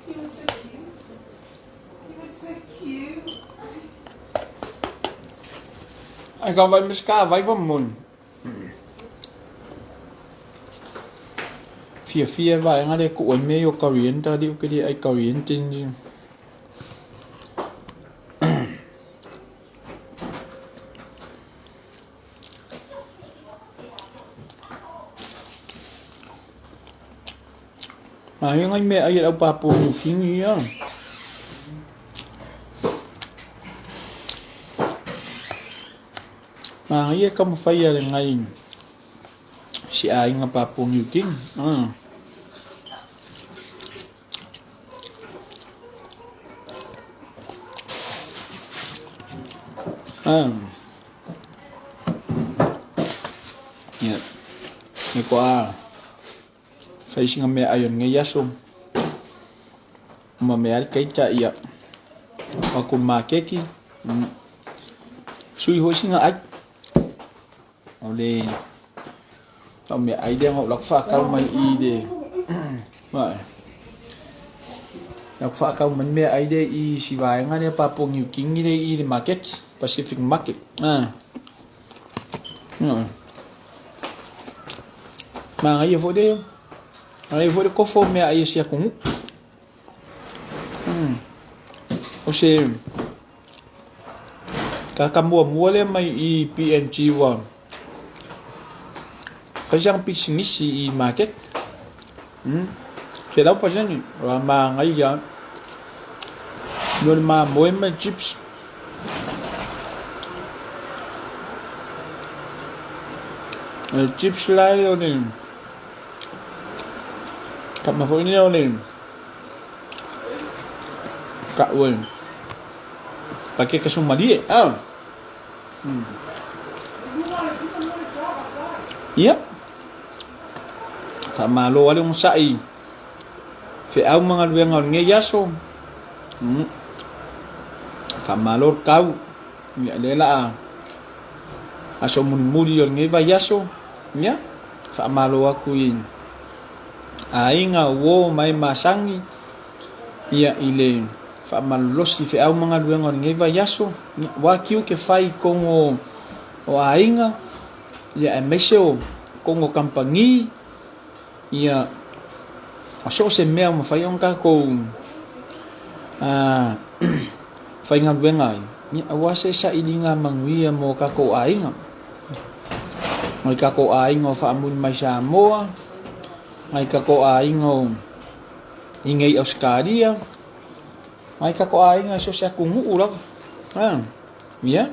He was so cute. He was so cute. Ai ka vai mis ka vai va mun. Fiafia e vaega lea kuu ai mea i o coriander alii ou te le ai coriander ni. Aia ngai meaai a le au Papua New Guinea ia. Manaia e taumafai a le ngai si aiga Papua New Guinea. Ia, e koa fai sina meaai o lenei aso ma mea ai keita ia o aku makeki sui foi sina ai o le tau meaai lea na ou alu atu faatau mai i le lau faatau mai meaai lea i si vaega lea Papua New Guinea lea i le maketi Pacific Market. Manaia foi le manaia foi le kofo o meaai a si atunuu. O se tagata muamua lea mai i PNG ua fai sana pisinisi i market. 100% ua manaia mo le mamoe ma le chips. O le chips la ia o le tama foi lea o le tau e pakeke sumalie a. Ia, faamalo lava le onosai i feau ma galuega o lenei aso. Faamalo le tau, ia lea o le a aso mulimuli o lenei vaiaso. Ia, faamalo atu i aiga, uo ma e masani, ia i le faamalolosi i feau ma galuega o lenei vaiaso. Ia, ua tiute fai i totonu o aiga, ia aemaise o totonu o kamupani, ia o so o se mea ua mafai ona tatou faigaluega ai, ia aua se sailiga manuia mo tatou aiga. Nai tatou aiga o faamuli mai Samoa, nai tatou aiga o i nei Ausetalia, nai tatou aiga i so o se atunuu lava. Ia,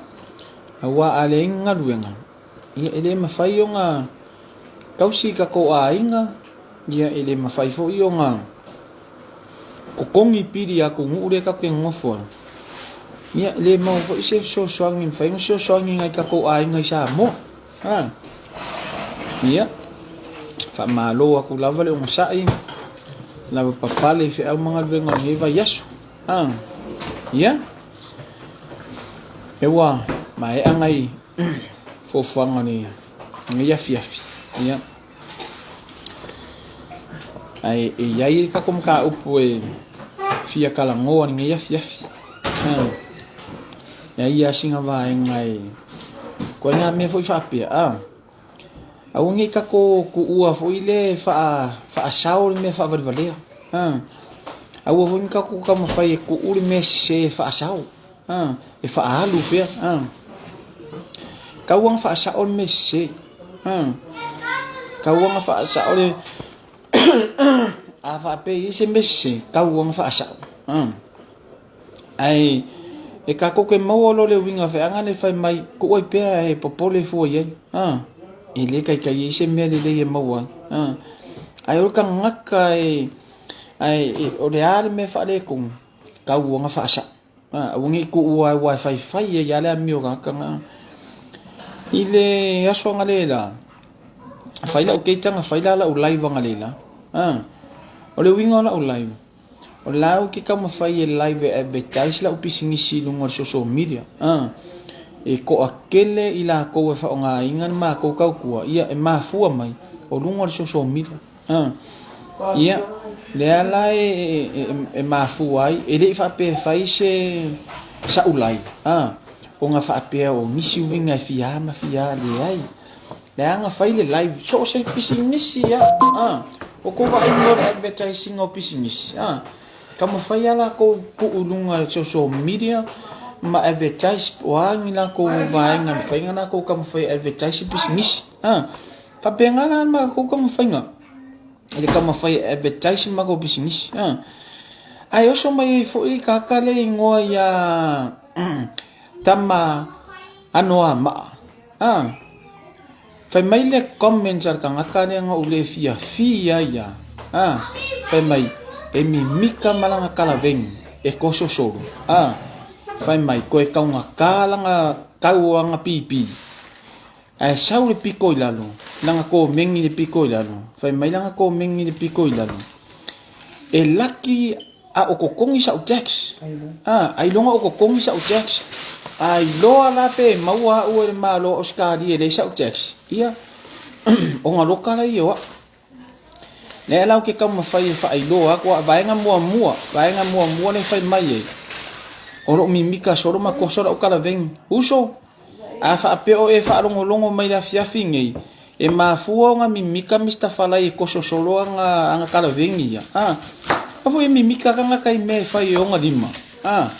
aua a leai ni galuega, ia e le mafai ona tausi i tatou aiga, ia e le mafai foi ona totogi pili a atunuu lea tatou te nonofo ai. Ia e le maua foi se fesoasoani e mafai ona fesoasoani i nai tatou aiga i Samoa. Ia, faamalo atu lava le onosai, lava papale i feau ma galuega o lenei vaiaso. Ia, e ua maea nai fuafuaga o lenei afiafi. Ia, ae e i ai le tatou mataupu e fia talanoa i lenei afiafi. E i ai lava sina vaega e koe nā mea foi faapea, aua ne i tatou tuua foi le faasao le mea faavalevalea. Aua foi ne i tatou taumafai e tuu le mea sese e faasao, e faaalu pea. Tau lava ona faasao le mea sese. Tau lava ona faasao le a faapea e i ai se mea sese, tau lava ona faasao. Ae e tatou te maua loa le uiga feaga lea fai mai, tuu ai pea e popole fua i ai. E le taitai ai se mea lelei e maua ai. Ae o le tagata e, ae o le a le mea e faaletonu, tau ona faasao. Aua ne i tuua aua e faifai ai lava le amio tagata na. I le aso analeila, fai lau keitaga, fai la lau live analeila. Ah, o le uiga o lau live, o la ou te taumafai e live e advertise lau pisinisi i luga o le social media. Ah, e toatele i latou e faaaogaina le matou tautua, ia e mafua mai o luga o le social media. Ah, ia, lea la e mafua ai, e le i faapea e fai se sa'u live, ah, ona faapea o nisi uiga e fia ma fia, leai. Leaga fai le live, so o se pisinisi lava, ah, o kou vaai mo le advertising o pisinisi, ah, taumafai lava latou tuu i luga o social media ma advertise, o a ni latou vaega e mafai ona latou taumafai e advertise pisinisi, ah. Faapena la le matou taumafaiga i le taumafai e advertise le matou pisinisi. Ae oso mai ai foi le tagata lea e igoa ia Tama Anoamaa. Fai mai le comments a le tagata lea na ou le fiafia ai lava. Fai mai, e mimika ma lana kalaveni e kososolo. Fai mai, koe taugata lana tau o ana pipi. Ae sau le piko i lalo, lana komeni le piko i lalo, fai mai lana komeni le piko i lalo. E laki a o kokongi sa'u tax. Ah, ailoga o kokongi sa'u tax. Ailoa la pe maua a'u e le Malo o Ausetalia e leai sa'u tax. Ia, ona loka laia o a'u. Lea la ou te taumafai e faailoa atu, a vaega muamua, vaega muamua lea e fai mai ai, o loo mimika solo ma koso lau kalaveni. Uso, a faapea o e faalogologo mai le afiafi nei, e mafua ona mimika Mister Falai e koso solo ana, ana kalaveni ia. A, a foi e mimika tagata i mea e fai e ona lima. A,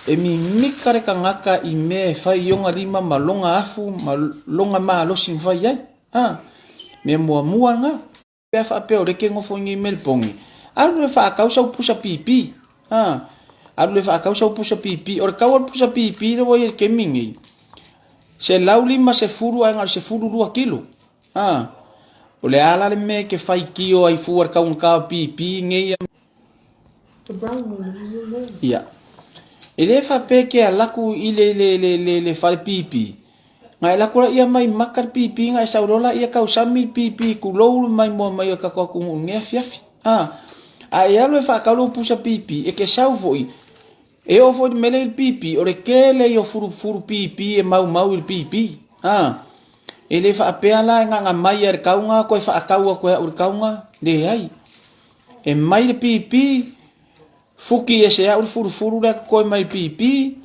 e mimika le tagata i mea e fai i ona lima ma lona afu ma lona malosi na fai ai. A, mea muamua lena. Pe a faapea o lea e te nofo i nei Melbourne, alu e faatau sau pusa pipi. A, alu e faatau sau pusa pipi. O le tau o le pusa pipi lea ua i ai i le taimi nei, 150 ae na o le 12 kilo. A, o le a la le mea e te faitio ai fua i le taugata o pipi nei? The brown one is in there. Ia. E le faapea e te alaku i le, le, le, le, le fale pipi. Nga e lako laia mai maka le pipi nga e sau loa laia tausami le pipi tulou le maimoa mai o le tatou atunuu i lenei afiafi. A, a e alu e faatau lou pusa pipi, e te sau foi, e oo foi i le mea lea i le pipi, o le tele ia o fulufulu pipi e maumau i le pipi. A, e le faapea la e gaga mai lava i le tauga toe faatau atu e au i le tauga, leai. E mai le pipi, fuki ese au le fulufulu lea totoe mai le pipi,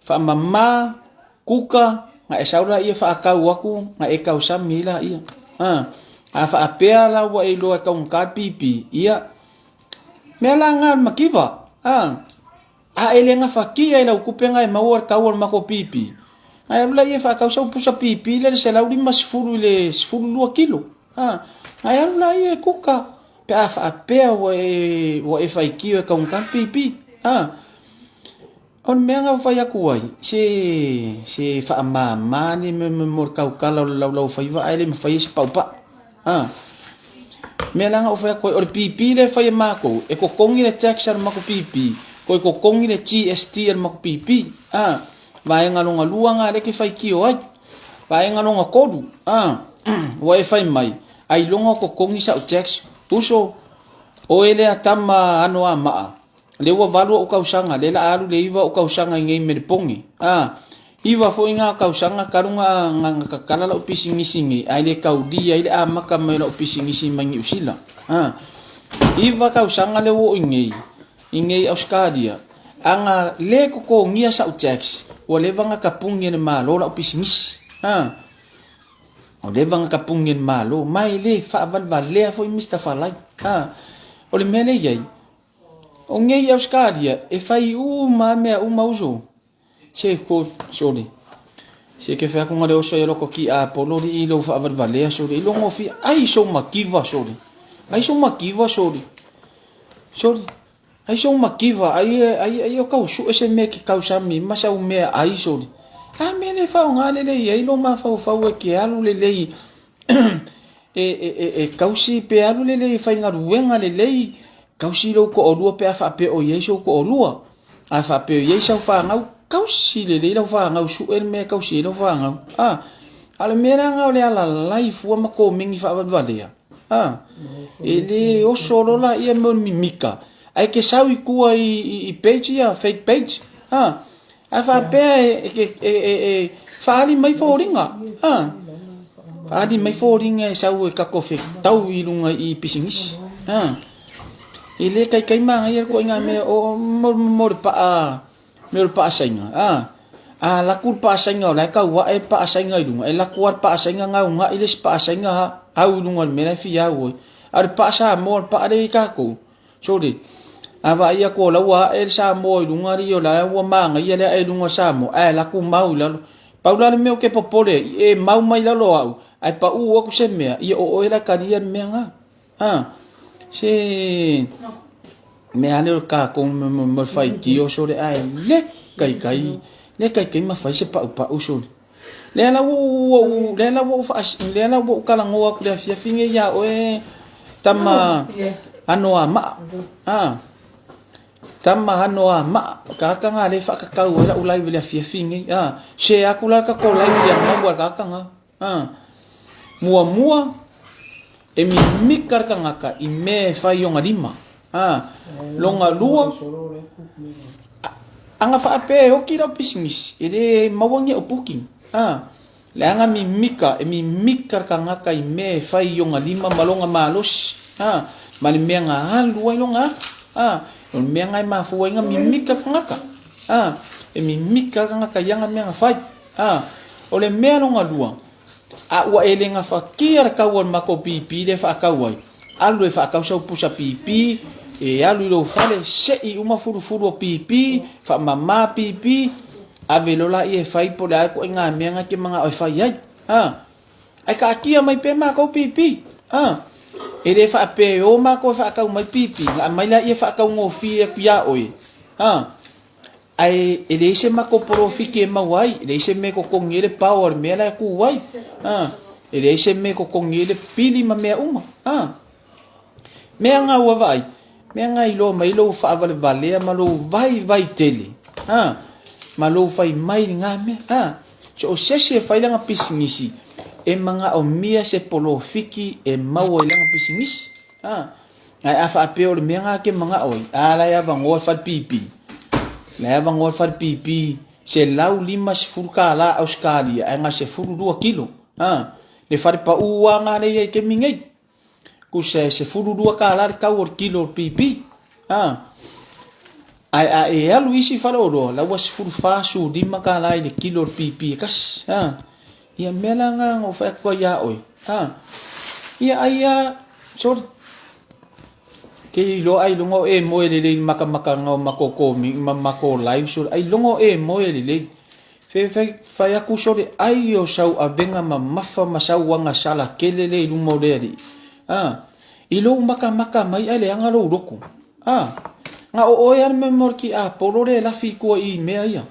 faamama, kuka, na e sau laia faatau atu, na e tausami ai laia. A, a faapea la ua e iloa e taugata le pipi, ia, mea la na le mativa. A, a e le gafatia i lau tupe na e maua le tau o le matou pipi, na e alu laia faatau sau pusa pipi lea le 150 i le 12 kilo. A, na e alu laia e kuka, pe a faapea ua e, ua e faitio e taugata le pipi. A, O le mea na fai atu ai, se, se faamama ni mea mo le tautala o le laulau faiva ae le mafai ai se paupau. A. Mea la na ou fai atu ai, o le pipi lea e fai e matou, e totogi le tax a le matou pipi, toe totogi le GST a le matou pipi. A. Vaega lona lua na lea e te faitio ai. Vaega lona tolu, a, ua e fai mai, ailoga o totogi sau tax, uso, oe lea tama Anoamaa, Lea ua valu o'u tausaga, lea la a alu le iva o'u tausaga i nei Melepone. A, iva foi na tausaga talu na, na, na tatala la'u pisinisi nei, ae le taulia ai le amata mai o la'u pisinisi mai Niu Sila. A, iva tausaga lea ua oo i nei, i nei Ausetalia, ana le totogia sa'u tax, ua leva na tapuni e le Malo la'u pisinisi. A, ua leva na tapuni e le Malo, ma e le faavalevalea foi Mister Falai. A, o le mea lea e i ai, O nei Ausetalia e fai uma lava mea uma uso. Se ko sole. Se ke fai atu nga le oso ia loko ki a polo li i lou faavalevalea sole. I longo fi ai sou makiva sole. Ai sou makiva sole. Sole. Ai sou makiva ai ai ai o kau sue se mea ke kausami ma sau mea ai sole. A mea le faoga lelei ai lo mafaufau e ke alu lelei e, e, e, e kausi pe alu lelei e faigaluega lelei, kausi lou toalua pe a faapea o i ai sou toalua. A faapea o i ai sau fanau, kausi lelei lau fanau, sue le mea e kausi ai lau fanau. A, A o le mea la lena o le alalai fua ma komeni faavalevalea, a, e le oso loa laia mea o le mimika, ae e te sau i tua i page ia, fake page, a, ae faapea e faaali mai foliga, a, faaali mai foliga e sau e tatou fetau i luga i pisinisi, a. E le taitai manaia le ituaiga mea o mo le paa mea o le paa Saina, a. A alu atu le paa Saina o la e tau ae le paa Saina i luga, e alu atu lava le paa Saina gauga'i le isi paa Saina au i luga o le mea la e fia au ai. A o le paa Samoa, le paa lea e i ai tatou, sole, a vaai atu o la ua ae le Samoa i luga alii o la ua manaia le ae i luga o le Samoa, ae alu atu mau i lalo. Pau la le mea ou te popole ai, e mau mai lalo o au, ae pau atu se mea, ia o oe la e talia le mea lena. A, se mea lea o tatou mo le faitio sole ae le taitai le taitai ma fai se paupau sole. Lea la ua ou lea la ua ou faa lea la ua ou talanoa atu i le afiafi nei ia oe tama Anoamaa. A, tama Anoamaa, tagata na lea e faatatau ai lau live i le afiafi nei. A, share atu la le tatou live ia maua e le tagata na. A, muamua e mimika le tagata i mea e fai i ona lima. A, lona lua, ana faapea e oti lau pisinisi, e le maua ni au booking. A, leaga mimika, e mimika le tagata i mea e fai i ona lima ma lona malosi. A, ma le mea na alu ai lona afa. A, o le mea na e mafua ai na mimika le tagata. A, e mimika le tagata i ana mea na fai. A, o le mea lona lua, a ua e le gafatia le tau o le matou pipi lea e faatau ai, alu e faatau sau pusa pipi, e alu i lou fale, sei uma fulufulu o pipi, faamama pipi, ave loa laia e fai po o le a le ituaiga mea na e te manao e fai ai. A, ae taatia mai pea matou pipi. A, e le faapea e o matou e faatau mai pipi, na aumai laia e faataugofie atu ia oe. A, Ae e leai se matou polofiti e maua ai, e leai se mea e totogi ai le pao o le mea la e tu ai. A, e leai se mea e totogi ai le pili ma mea uma. A, mea na ua vaai, mea na iloa mai lou faavalevalea ma lou vaivai tele. A, ma lou fai mai i lena mea. A, so o se isi e fai lana pisinisi, e manaomia se polofiti e maua i lana pisinisi. A, ae a faapea o le mea lena e te manao ai, a la e avanoa le fale pipi. La e avanoa le fale pipi $150 Ausetalia ae na o le 12 kilo. A, le fale pau lava lena lea e i ai i le taimi nei. Tusa e $12 le tau o le kilo o le pipi. A, ae a e alu i isi faleoloa, la ua 14, $15 i le kilo o le pipi e tasi. A, ia mea la lena na ou fai atu ai ia oe. A, ia ai a, sorry. Ke iloa ailoga o e moe lelei i le makamakaga o matou komi ma matou live sole ailoga o e moe lelei. Fe fai, fai atu sole ai o sau avega mamafa ma sau agasala tele lea i luma o le Alii. A, i lou makamaka mai ae leaga lou loto. A, na o oe lava le mea mo le tiapolo lea e lafi i tua i mea ia.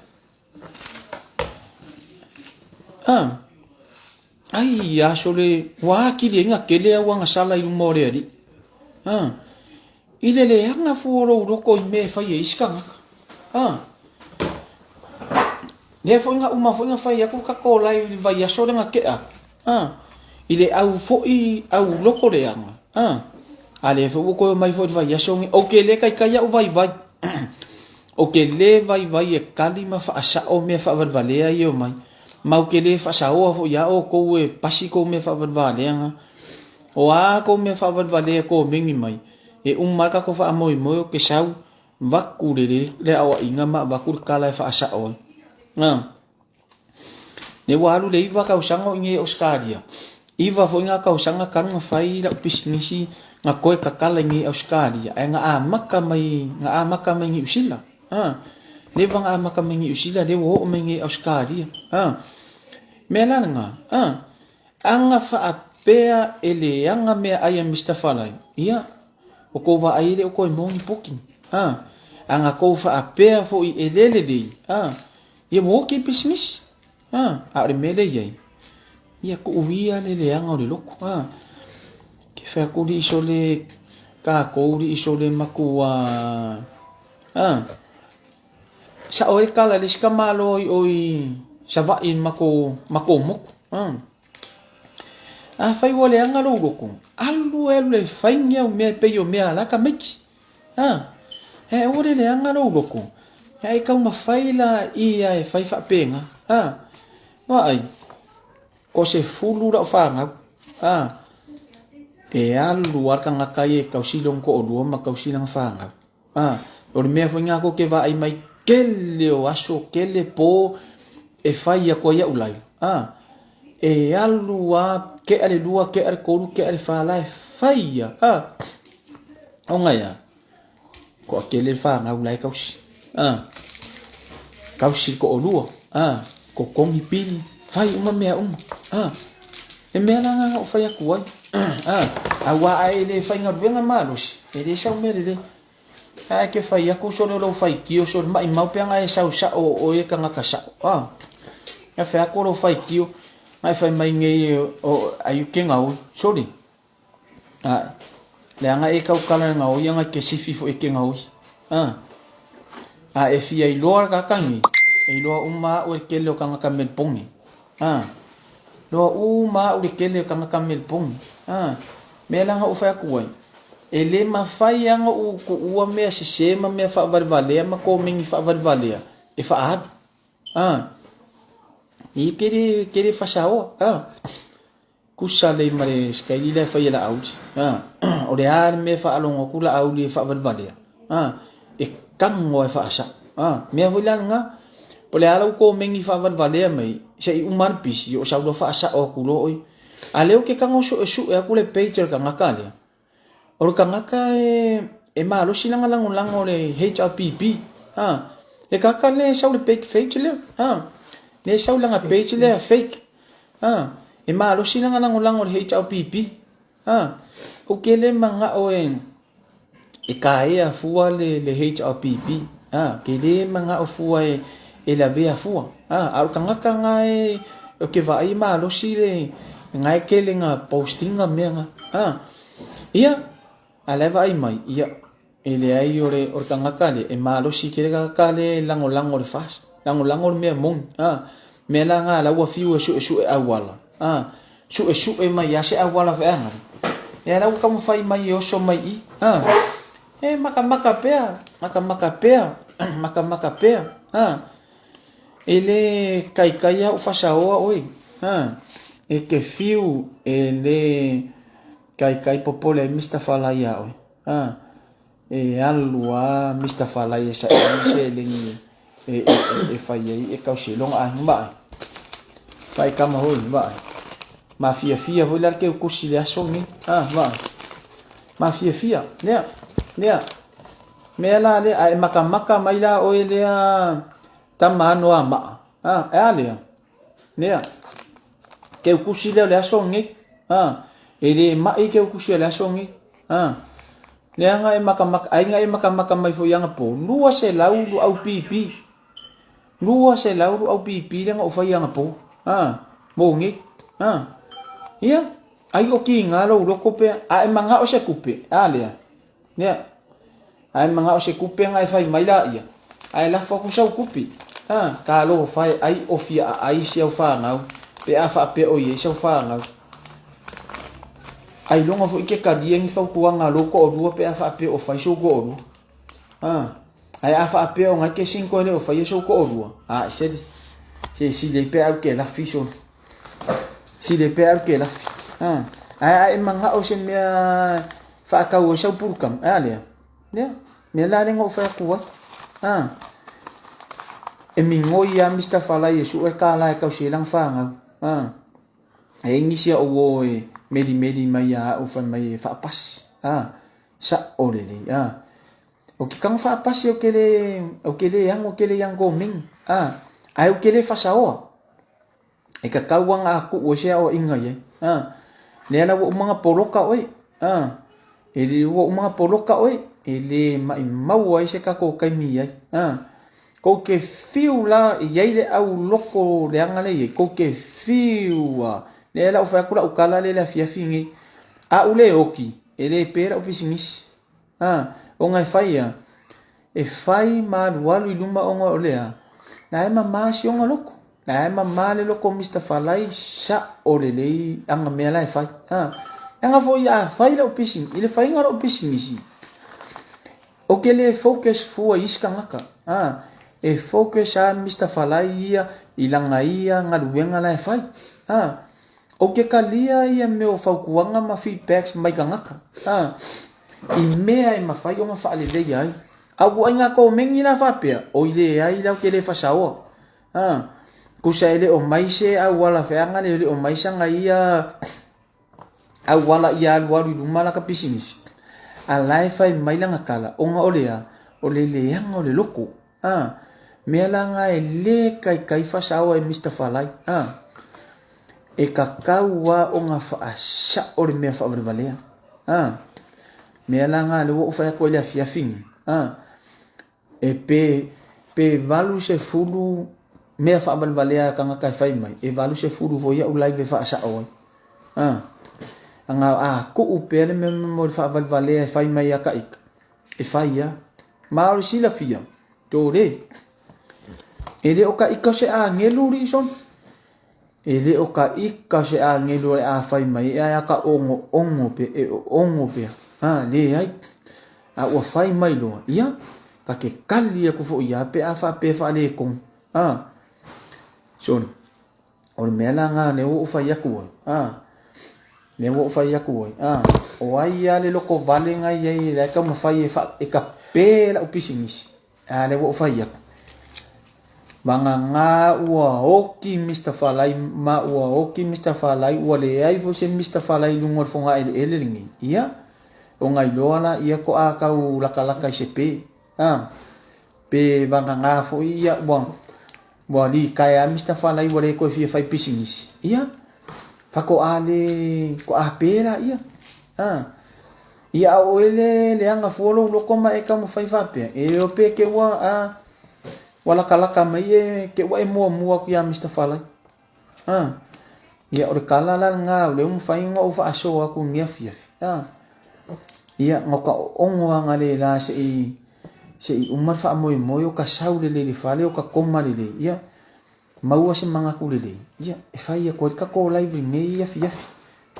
A, ai a sole ua atili ai na tele au agasala i luma o le Alii. A, i le leaga fua o lou loto i mea e fai e isi tagata. A, lea foi na uma foi na fai atu le tatou live i le vaiaso lea na tea atu. A, i le au foi au loto leaga. A, a lea foi ua toe omai foi i le vaiaso lenei. Ou te le taitai au vaivai. Ou te le vaivai e kali ma faasao mea faavalevalea ia e omai. Ma ou te le faasaoa foi ia outou e pasi tou mea faavalevalea na. O a tou mea faavalevalea e komeni mai, e uma ai le tatou faamoemoe ou te sau vaku le le aoaiga ma avatu le tala e faasao ai. A. Lea ua alu le 9 tausaga o i inei i Ausetalia. 9 foi ngā tausaga talu na fai lau pisinisi na toe tatala i inei i Ausetalia ae na amata mai na amata mai Niu Sila. Ha. Leva na amata mai Niu Sila lea ua oo mai inei i Ausetalia. Ha. Mea la lena. Ha. Aga faapea e leaga meaai a Mister Falai, ia, o kou vaai e le o toe maua ni booking. Ha. Aga kou faapea foi e le lelei, ha, ia ua oki pisinisi. Ha. A o le mea lea e i ai, ia tuu ia le leaga o le loto. Ha. Ke fai atu alii sole tatou alii sole matua, ha, sao ai le tala i le isi tamaloa i o i Savaii i le matou motu. Ha. Afai ua leaga lou loto, alu e alu e fai ni au mea e pei o mea a la tamaiti. A, e aua le leaga lou loto, ae e taumafai laia e fai faapena. A, vaai, ko 10 lau fanau. A, e alu lava le tagata ia e tausi lona toalua ma tausi lana fanau. A, o le mea foi lena tou te vaai mai tele o aso, tele po e fai atu ai au live. A, e alu lava tea le 2, tea le 3, tea le 4 la e fai ia. A, ona e a? Toatele le fanau la e tausi. A, tausi le toalua. A, totogi pili, fai uma mea uma. A, le mea la lena na ou fai atu ai. A, aua a e le faigaluega malosi, e le sau mea lelei. Ae e te fai atu sole o lou faitio sole maimau pe ana e sau sao o oe e tagata sao. A, e fai atu o lou faitio, na e fai mai nei o ai ke gaoi. Sole. A, leaga e tautala i le gaoi aga e te sifi foi e te gaoi. A, a e fia iloa le tagata nei, e iloa uma au e le tele o tagata Melbourne. A, iloa uma au le tele o tagata Melbourne. A, mea la na ou fai atu ai, e le mafai lava ona ou tuua mea sese ma mea faavalevalea ma komeni faavalevalea e faaalu. A, e te le, te le faasaoa. A, Tusa lelei ma le sikaili la e fai e Laauli. O le a le mea e faalogo atu Laauli e faavalevalea, e tago lava e faasao. Mea foi la lena, po o le a lau komeni faavalevalea mai, se i uma lava le pisi, o sau loa faasao atu loa oe. A o lea ou te tago suesue atu le page a le tagata lea, o le tagata e malosi lana lagolago i le HRPP. Le tagata lea e sau i le page lea, lea e sau i lana page lea fake. A, e malosi lana lagolago i le HRPP. A, ou te le manao e, e kaea fua le, le HRPP. A, ke le manao fua e, e lavea fua. A, a o le tagata na e, ou te vaai e malosi le, na e tele na postinga mea na. A, ia, a la e vaai mai, ia, E leai, o le, o le tagata lea, e malosi tele tagata lea e lagolago i le FAST, lagolago le mea moni, a. Mea la na la ua fiu e suesue auala, a. Suesue mai lava se auala feagali. Ia la ua taumafai mai e oso mai i i, a. E makamaka pea, makamaka pea, makamaka pea, a. E le taitai au faasaoa oe, a. E te fiu e le taitai popole ai Mister Falai ia oe. A, e alu a Mister Falai e saili seleni e, e, e, e fai ai e tausi ai lona aiga. Vaai. Vaai tama hoi, vaai. Mafiafia foi la le keu kusi le aso lenei. A, vaai. Mafiafia. Lea, lea. Mea la lea, a e makamaka mai la oe lea tama ano a maa. A, e a lea. Lea. Keu kusi lea o le aso lenei. A, e le mai keu kusi o le aso lenei. A, leaga e makamaka, aiga e makamaka mai foi anapo, 200 luau pipi. 200 luau pipi le na fai anapo. A, mo nei. A, ia, ai o ki ngā lou loko pea, a e mangao se kupe, a lea. Lea. A e mangao se kupe nga e fai mai la ia. A e lafo aku sau kupe. A, ka alofa e ai o fia a ai si au whāngau, pe a whaapea o i ai sau whāngau. Ailoga foi ke talia ni fautuaga a lou toalua pe a faapea o fai sou toalua. A, ae a faapea o ngai ke sinko e le o faia sou toalua, a e seli. Se sili ai pe a ke lafi solo. Sili ai pe a ke lafi. A, ae a e manao se mea faatau ai sau pulukama, e a lea? Lea, mea la lea na ou fai atu ai. A, e migoi lava Mister Falai e sue le kālā e tausi ai lana fanau. A, E ai nisi au uo e melimeli mai iā au fai mai e faapasi, a, sa'o lelei, a. O ke taga faapasi ou te le, ou te le ago tele iā Gomeni, a, ae ou te le faasaoa. E tatau ana a tuu ai se aoaiga i ai, a. Lea la ua uma ona poloka oe, a. E le ua uma ona poloka oe, e le maimau ai se tatou taimi i ai, a. Kou te fiu la e i ai le au loko leaga lea e i ai, kou te fiu a. Lea la ua fai atu lau tala lea i le afiafi nei, a u le oki, e le pe lau pisinisi. A, ona e fai a, e fai ma alualu i luma ona o lea, la e mama si ona loko. La e mamā le loko o Mister Falai, sa'o lelei aga mea la e fai. Ha. Leaga foi a fai lau pisinisi, i le faiga o lau pisinisi, ou te le focus fua i isi tagata. Ha. E focus lava Mister Falai ia i lana ia galuega la e fai. Ha. Ou te talia ia mea o fautuaga ma feedbacks mai tagata. Ha. I mea e mafai ona faaleleia ai. A ua ina komeni la faapea, oi leai la ou te le fasaoa. Ha. Tusa e le o mai se auala feaga le le o mai sana ia auala ia alualu i luma la ka pisinisi. A la e fai mai lana tala, ona o le a? O le leaga o le loko. Ha. Mea la na e le taitai fasaoa e Mister Falai. Ha. E tatau lava ona faasao le mea faavalevalea. Ha. Mea la na lea ua ou fai atu ai i le afiafi nei. Ha. E pe, pe 80 mea faavalevalea a tagata e fai mai, e 80 foi au live e faasao ai. Ha. Aga a tuu pea le mea mo le faavalevalea e fai mai ia ka ika, e fai lava. Ma o le silafia, tole. E le o ka ika o se agelu Lison. E le o ka ika se agelu o le a fai mai e ae ka ongo ongo pe e ongo pea. Ha, leai. A ua fai mai loa, ia, ka ke kali aku foi ia pe a faapea faaletonu. Ha. Sorry. O le mea la lena lea ua ou fai atu ai. Ha. Lea ua ou fai atu ai. Ha. O ai lava le lotovale na i ai la e taumafai e fa e tape lau pisinisi. A lea ua ou fai atu. Vagana ua oki Mister Falai ma ua oki Mister Falai ua leai foi se Mister Falai i luga o le fogaeleele lenei. Ia, ona iloa laia ko a tau lakalaka i se pe. A, pe vagana foi ia ua ua litaea lava Mister Falai ua le toe fia fai pisinisi. Ia, faatoa le toa pe laia. A, Ia a oe le leaga fua lou loko ma e taumafai faapea, e iloa pe te ua a ua lakalaka mai e te ua e muamua atu ia Mister Falai. A, ia o le tala la lena o lea ua mafai ona ou faasoa atu i lenei afiafi. A, ia na o ka oogo lava le la se i se i uma le faamoemoe o ka sau lelei i le fale o ka koma lelei. Ia, maua se manatu lelei. Ia, e fai atu ai le tatou live i lenei afiafi.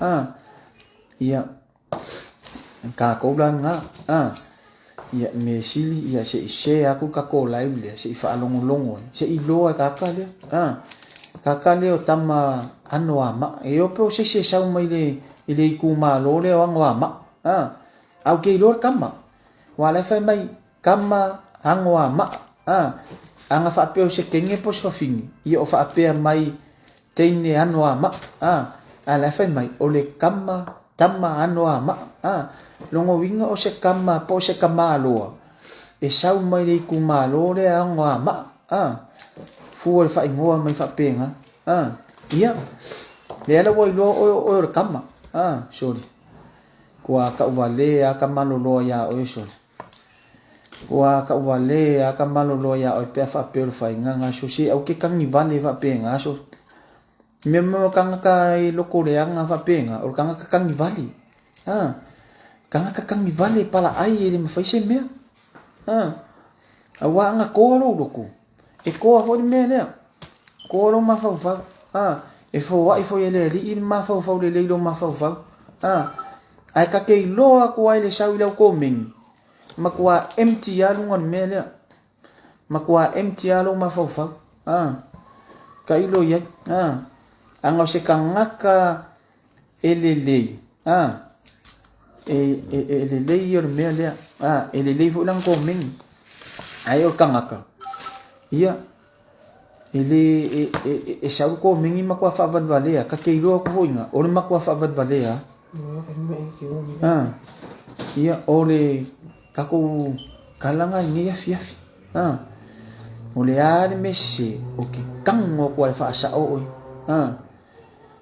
A, ia, Tatou la lena a ia mea sili ia se i share atu le tatou live lea se i faalogologo ai se i iloa e tagata lea a tagata lea o tama Anoamaa e iloa pe o se isi e sau mai le i le itumalo lea o Anoamaa a ae ou te iloa le tama aua la e fai mai tama Anoamaa a ana faapea o se teine po o se fafine ia o faapea mai Teine Anoamaa, a, a la e fai mai, o le kama, tama Anoamaa, a. Lona uiga o se kama po o se tamaloa e sau mai le itumalo lea Anoamaa, a. Fua le faaigoa mai faapena, a. Ia, lea la ua iloa oe o oe o le kama, a, soli. Kua tauvale a ka maloloa iā oe, soli. Ua tauvale a ka malolo iā oe pe a faapea o le faiga na so se au ke kagivale faapena so mea mo tagata e loko leaga faapena o le tagata kagivale a tagata kagivale palaai e le mafai se mea a auā ana toa lou loko e toa foi le mea lea toa lou mafaufau a e foai foi e le alii le mafaufau lelei lou mafaufau a ae ta te iloa atu ai le sau i lau komeni Matua empty lava luga o le mea lea. Matua empty lava lou mafaufau. Ah. Tailo i ai. Ah. Aga o se tagata e lelei. Ah. E, e, e lelei ia o le mea lea. Ah. E lelei foi lana komeni. Ae o le tagata. Ia. E le, e, e, e, e sau le komeni matua faavalevalea. Ta te iloa atu foi ina, o le matua faavalevalea. Ah. Ia, o le tatou tala na i lenei afiafi. Ah. O le a le mea sese, o ke tago atu lava e faasao oe. Ah.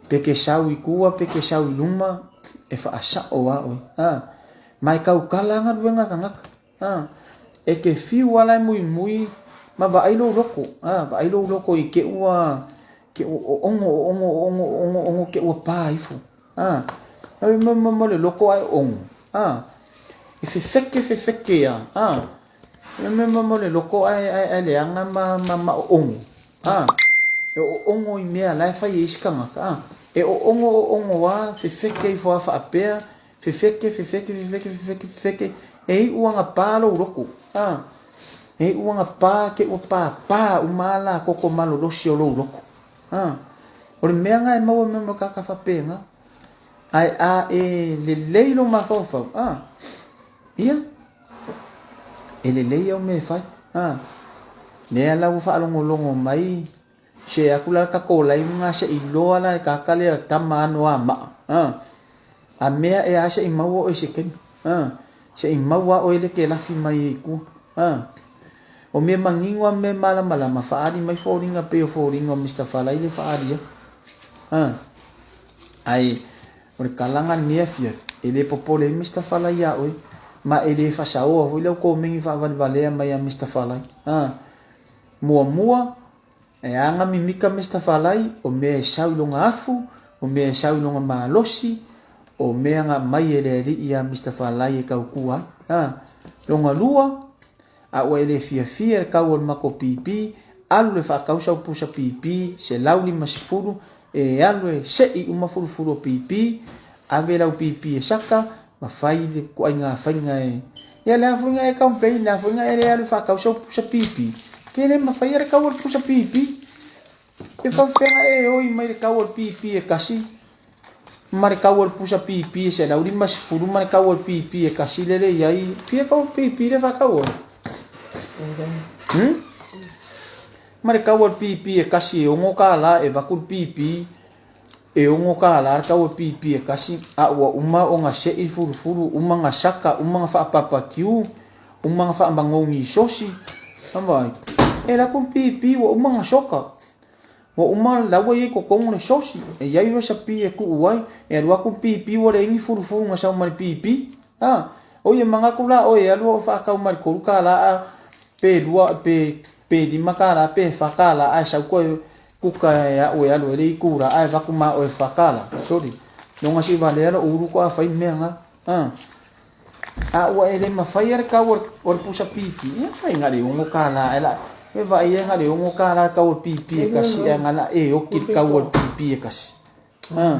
Pe ke sau i tua, pe ke sau i luma, e faasao lava oe. Ah. Ma e tautala galuega a le tagata. A, e te fiu ala e muimui ma vaai lou loko, a, vaai lou loko i ke ua, ke ua oogo, oogo, oogo, oogo, oogo, ke ua pa ifo. A, e ma, ma, ma le loko ae oogo. A, e fefeke, fefeke ia. A, e ma, ma, ma le loko ae, ae, ae leaga ma, ma, ma oogo. A, E oogo i mea la e fai e isi tagata, a. E oogo oogo a, fefeke ifo a faapea, fefeke, fefeke, fefeke, fefeke, fefeke, e iu aga pa lou loto, a. E iu aga pa te ua pāpā uma a la koko malolosi o lou loto, a. O le mea na e maua me mo kaka faapena, ae a e lelei lou mafaufau, a. Ia, e lelei au mea e fai. A, lea la ua faalogologo mai, se atu la tatou live lena se i loa la e kaka lea tama ano a maa. A, a mea e a se i maua oe i se taimi. A, se i maua oe le te lafi mai ai i tua. A, o mea manino a mea malamalama, faaali mai foliga pei o foliga o Mister Falai le faaali ai. A, ae O le kalaga lenei afiafi, e le popole ai Mister Falai iā oe, ma e le fasaoa foi lau komeni faavalevalea mai a Mister Falai. A. Muamua, e aga mimika Mister Falai, o mea e sau i lona afu, o mea e sau i lona malosi, o mea na aumai e le Alii iā Mister Falai e tautua ai. A. Lona lua, a ua e le fiafia i le kau o le matou pipi, alu le faatau sau pusa pipi, 150, e alu e seʻi uma fulufulu o pipi, ave lau pipi e saka, ma fai le ituaiga faiga e... Ia le a foi na e complain, le a foi na e le alu e faatau sau pusa pipi, ke le mafaia le kau o le pusa pipi. E faafefea e oi mai le kau o le pipi e kasi, ma le kau o le pusa pipi e 150 ma le kau o le pipi e kasi lele i ai. Fia kau o le pipi le faatau oe? Ma le kau o le pipi e kasi e 6 kālā e vaku le pipi e 6 kālā le kau o le pipi e kasi a ua uma ona seʻi le fulufulu uma na saka uma na faapapakiu uma na faamagogi sosi Vaai. E la ku pipi ua uma na soka ua uma la ua i ai totonu le sosi e i ai resepi e tuu ai e alu atu le pipi ua leai ni fulufulu na sau ma le pipi a oi e manatu la oe e alu o faatau ma le 3 kālā a pe lua pe pe 5 kālā pe 4 kālā ae sau koe kuka e a'u e alu ai le ikula ae vaku ma oe 4 kālā sorry loga si valea lo'u ulu ko a fai mea ga a a ua e le mafai le kau o le pusa pipi ia fai ga le 6 kālā ae la e vaai e ga le 6 kālā le kau o le pipi e kasi ae ga la e oki le kau o le pipi e kasi a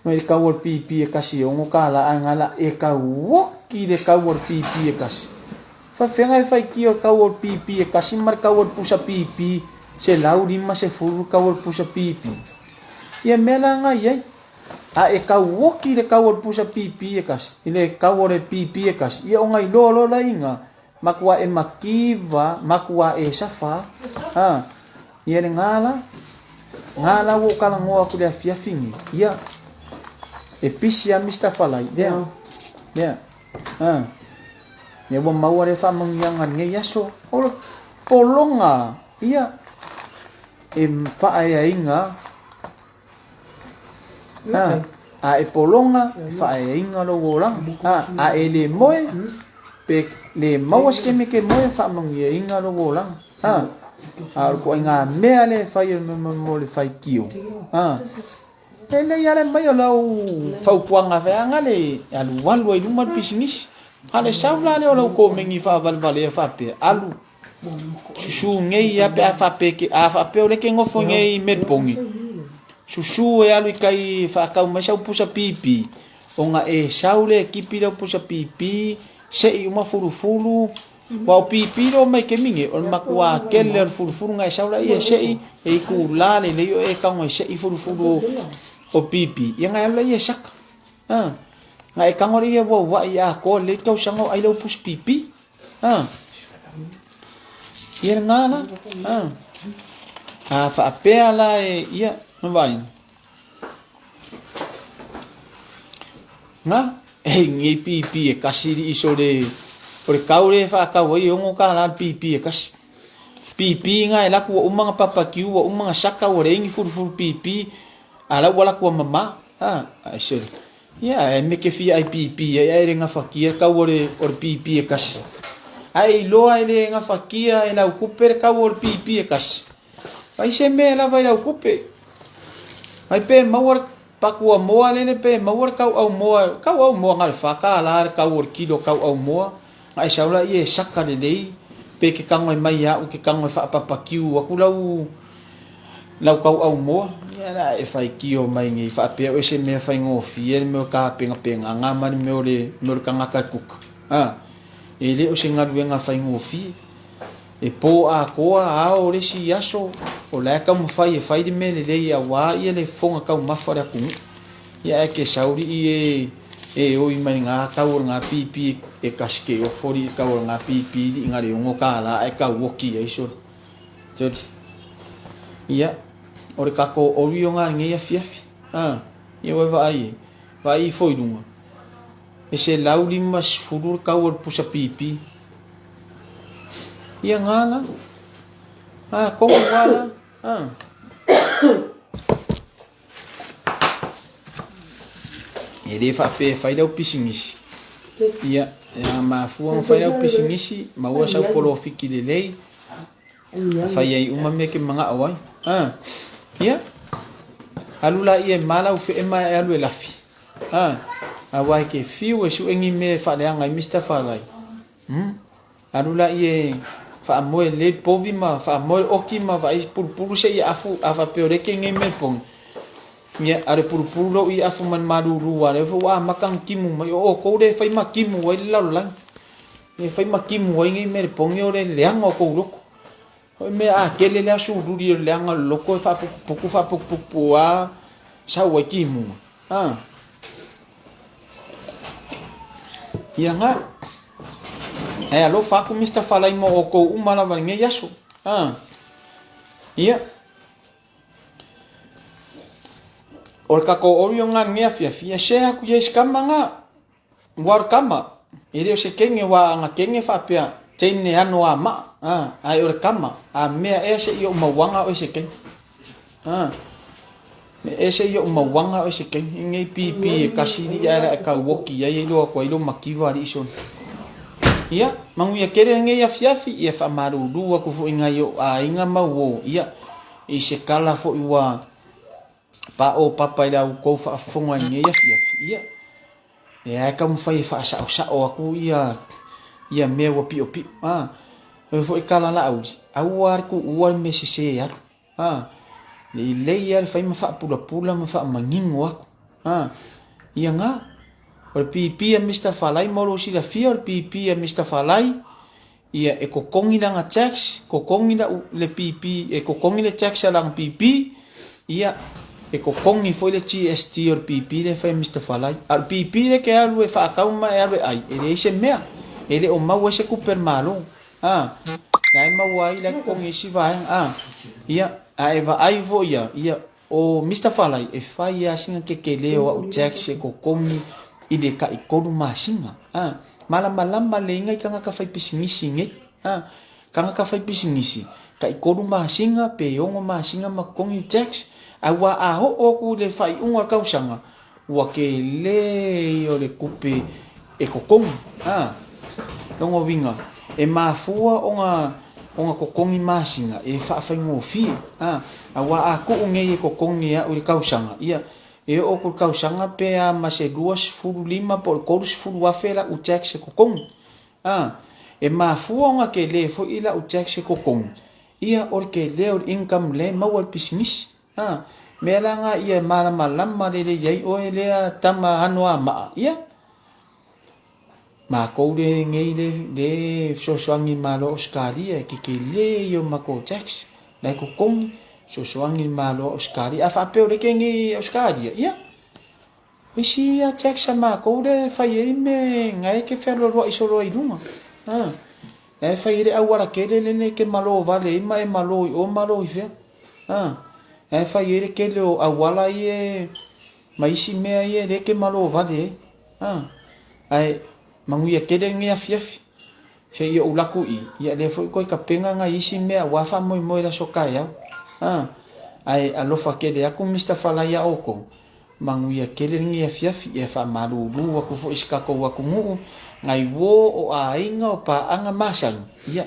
mai le kau o le pipi e kasi e 6 kālā ae ga la e kau oki le kau o le pipi e kasi. Faafefea e faitio le kau o le pipi e kasi ma le kau o le pusa pipi 150 le kau o le pusa pipi. Ia mea la nga i ai. A e kau oki le kau o le pusa pipi e kasi, i le kau o le pipi e kasi, ia ona iloa loa la inga, makua e makiva, makua e safa. Ha, ia le nga la, nga la ua ou talanoa atu i le afiafi nei. Ia, e pisi a Mister Falai, lea, lea, ha. Ia ua maua lea faamanuiaga i lenei aso. O le pologa ia e faaeaina a, a e pologa e faaeaina lou olaga. A, a e le moe pe le maua se taimi e te moe e faamanuiaina lou olaga. A, a o le ituaiga mea lea e fai e mo le faitio. A, E lelei lava le aumai o lau fautuaga feaga le alualu ai i luma le pisinisi. A le sau la lea o lau komeni faavalevalea faapea, alu susu nei lava pe a faapea ke, a faapea o lea e te nofo nei i Melbourne, susu e alu i tai e faatau mai sau pusa pipi, ona e sau lea e tipi lau pusa pipi, sei uma fulufulu, Ua o pipi loa mai kemi nei, o le matua tele o le fulufulu na e sau laia e seʻi, e itulā lelei oe e tago e seʻi fulufulu o, o pipi, ia na e alu laia e saka. Ha. Na e tago laia uauaʻi atoa lelei le tausaga o ʻai lau pusi pipi. Ha. Ia lena la. Ha. A faapea la e, ia, na vaai. Na, e nei pipi e kasi liʻi so le, o le kau le e faatau ai e 6 kālā le pipi e kasi. Pipi na e laku ua uma na papakiu, ua uma na saka, ua leai ni fulufulu pipi, a la ua laku ua mamā. Ha, ai se, ia, e me ke fia ai pipi ai, ae le gafatia le kau o le, o le pipi e kasi. Ae iloa e le gafatia e lau kupe le kau o le pipi e kasi. Ai se mea e lava i lau kupe. Ai pe maua le pakua moa lele pe maua le kauʻau moa, kauʻau moa na le $4 le kau o le kilo kauʻau moa. Na e sau laia e saka lelei, Pe ke tago e mai ia au e te tago e faapapakiu atu lau lau tauaumoa, ia o le a e faitio mai nei faapea oe se mea faigofie le mea o tapenapenaga ma le mea o le mea o le tagata e kuka. A, e le o se galuega faigofie. E po atoa ao le isi aso, o la e taumafai e fai le mea lelei aua ia le fofoga taumafa o le atunuu. Ia ae ke sau lii e e oi mai lena tau o lena pipi e kasi ke ofo lii tau o lena pipi lii na le $6 ae tau oki ai sole. Sole. Ia, o le tatou Oreo na lenei afiafi. A, ia ua e vaai e. Vaai ifo i luga. E 150 le tau o le pusa pipi. Ia ngā la. A, komu wā la. A. E le faapea e fai lau pisinisi. Ia, e a mafua ona fai lau pisinisi, maua sau polofiki lelei, fai ai uma mea e te manao ai. A, ia, alu laia e ma lau fee ma e alu e lafi. A, aua e te fiu e sue ni mea e faaleaga ai Mister Falai. Hmm? Alu laia e faamoe lelei le povi ma faamoe le oki ma vaai pulupulu se i afu a faapea o lea ke nei mea pogi. Ia, a le pulupulu lou i afu ma le malulu a lea foi ua amata ona timu mai. O outou lea e fai ma timu ai le lalolagi. E fai ma timu ai nei mea le pogi o le leaga o tou loto. O le mea a tele le aso luli o le leaga o le loto e faaputuputu faaputuputu a sau ai timuga. A. Ia nga. Ae alofa atu Mister Falai mo outou uma lava i lenei aso. A. Ia. O le tatou Orion nga lenei afiafi, ia share atu i ai se kama nga. Ua o le kama, e le o se kene ua ana kene faapea, teine ano a maa, a, ae o le kama, a mea ea se i ou mauaga oe se kene. A, mea ea se i ou mauaga oe se kene. I nei pipi e kasi li ae la e kauoki ai e iloa atu ai lo mativa alii sona. Ia, manuia tele lenei afiafi, ia faamalulu atu foi i nai ou aiga ma uo, ia, i se kala foi ua paʻo papa i la outou faafofoga i lenei afiafi, ia, e ae taumafai e faasaosao atu ia ia mea ua piʻopiʻo. A, e foi kala laauli, aua le tuua le mea sese alu. A, lelei lava le fai ma faapulapula ma faamanino atu. A, ia na, o le pipi a Mister Falai mo lou silafia, o le pipi a Mister Falai, ia e totogi lana tax, totogi lau le pipi, e totogi le tax a lana pipi, ia e totogi foi le GST o le pipi lea e fai e Mister Falai. A o le pipi lea e te alu e faatau ma e alu e ai, e leai se mea, e le o maua ai se tupe a le Malo. A, la e maua ai, la e totogi ai isi vaega. A, ia, a e vaai foi ia, ia, o Mister Falai, e fai lava sina kekelē o au tax e totogi i le taitolu masina. A, malamalama lelei nai tagata faipisinisi nei. A, tagata faipisinisi, taitolu masina pe ono masina ma totogi le tax, ae ua a oo atu i le faaiuga o le tausaga, Ua kele ia o le kupe e kokogi. A, lona uiga, e mafua ona, ona kokogi masina e faafaigofie. A, aua a tuu nei e kokogi e au i le tausaga, ia, e oo atu i le tausaga pe a ma se 25 po o le 30 afe lau tax e kokogi. A, e mafua ona kele foi lau tax e kokogi, ia, o le kele o le income lea e maua i le pisinisi. A, mea la nga ia e malamalama lelei ai oe lea tama ano a maa, ia. Makou le nei le, le fesoasoani i le Malo o Ausetalia e kekele ia o makou tax, la e totogi, fesoasoani i le Malo o Ausetalia. A faapea o lea ke nei i Ausetalia, ia. O isi ia tax a makou lea e fai ai mea na e ke fealualuai solo ai i luga. A, la e fai ai le auala tele lenei ke malo vale ai ma e malo i o malo i fea. A, la e fai ai le tele o auala ia ma isi mea ia lea ke malo vale ai. A, ae manuia tele lenei afiafi. Se i ou laku i, ia lea foi koe tapena nai isi mea aua faamoemoe i le aso taeao. A, ae alofa tele atu Mister Falai ia outou. Manuia tele lenei afiafi, ia faamalulu atu foi i si tatou atunuu, nai uo o aiga o paaga masani, ia,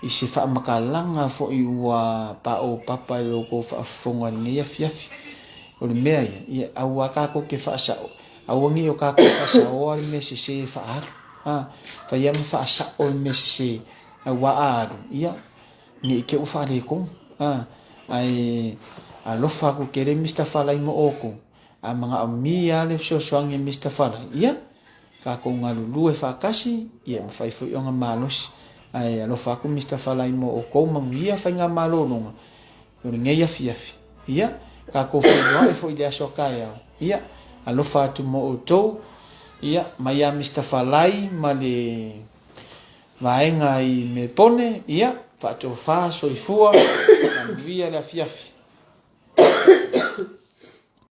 i se faamatalaga foi ua paopapa i lo outou faafofoga i lenei afiafi. O le mea ia, ia aua tatou te faasao, aua ne i o tatou faasaoa le mea sese e faaalu, a, fai lava ma faasao le mea sese. Aua a alu, ia, ne i te i ua faaletonu, a, ae alofa atu tele Mister Falai mo outou. A manaomia lava le fesoasoani a Mister Falai, ia, tatou galulue faatasi, ia e mafai foi ona malosi. Ae alofa atu Mister Falai mo outou, manuia faigamalologa o lenei afiafi. Ia, tatou feiloai foi i le aso a taeao. Ia, alofa atu mo outou. Ia, mai ia Mister Falai ma le vaega i Mepone, ia, faatofa, soifua, manuia le afiafi.